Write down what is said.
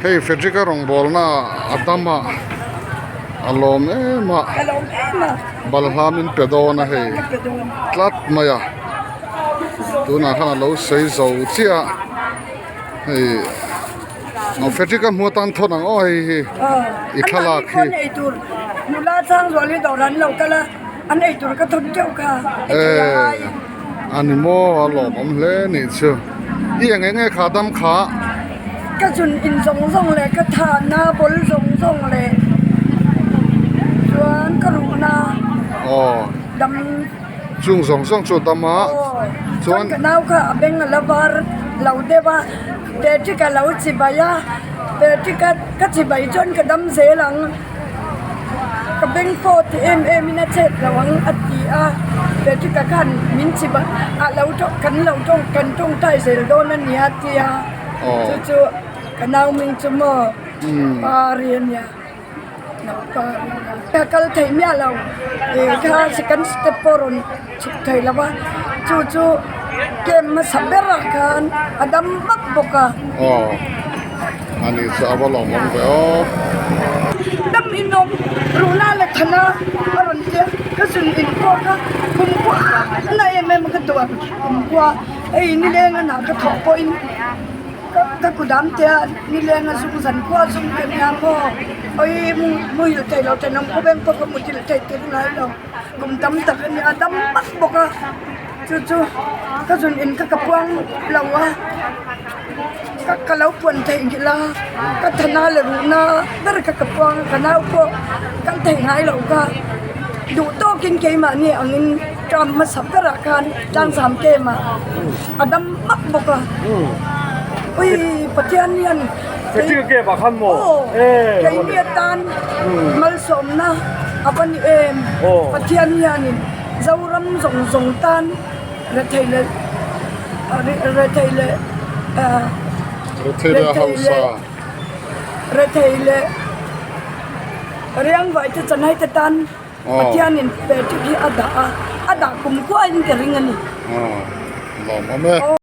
Hei Frederick a rawngbawlna a dam a a lawm em a balhla min pe dawn a hei tlat mai a tunah khan a lo sawi zo chiah a hei Frederick a hmu atan thawn ang aw hei hi i thlalak hi. A ni maw a lawmawm hle nih chu i eng eng nge kha dam kha. Ka zun in zawng zawng leh ka thahna ball zawng zawng leh chuan ka ruhna dam. Chung zawng zawng chu a dam a chuan ka nau kha a beng a la var lo deuh a Patrick a lo chibai a Patrick a ka chibai chuan ka dam zel ang. Ka beng pawh ti em em in a chet lo ang a ti a, Patrick-a khan min chip a, a lo tawng kan lo tawng kan tawngtai zel dawn a nia a ti a, chu chu ka nau hming chu maw Pari a nia, nau Pari a nia. Ka kal theih miah lo, ih kha second step pawh rawn chhuk thei lo va, chu chu camp hmasa berah khan a dam vak bawk a. Ani chu a va lawmawm ve aw. Dam inawm ruhna leh thana a rawn tia ka zun in pawh kha kum kua na em em a ka duh ang kum kua hei nileng a nah ka thawh pawhin ka kudam te a nileng a zung zan khua zung ka nia maw awii muhil thei lo thenawm khawveng pawh ka muthilh thei tir ngai lo kum tam tak a nia dam vak bawk a chu chu ka zun in kha ka puang lo a. Ka ka lo puan theihnghilh a, ka thana leh ruhna ber kha ka puang a, ka nau pawh kal thei ngai lo kha duh tawkin keimahni angin term hmasa berah khan tlangsam camp ah a dam vak bawk a, ui Pathian hian keini atan malsawmna a va ni em, Pathian hianin Zoram zawng zawng tan. Rethei leh rethei leh Rethei leh hausa. Rethei leh riangvai te chanai te tan Pathianin Patrick hi a dah a, a dah kum kuahin ka ring a ni. Lawmawm e.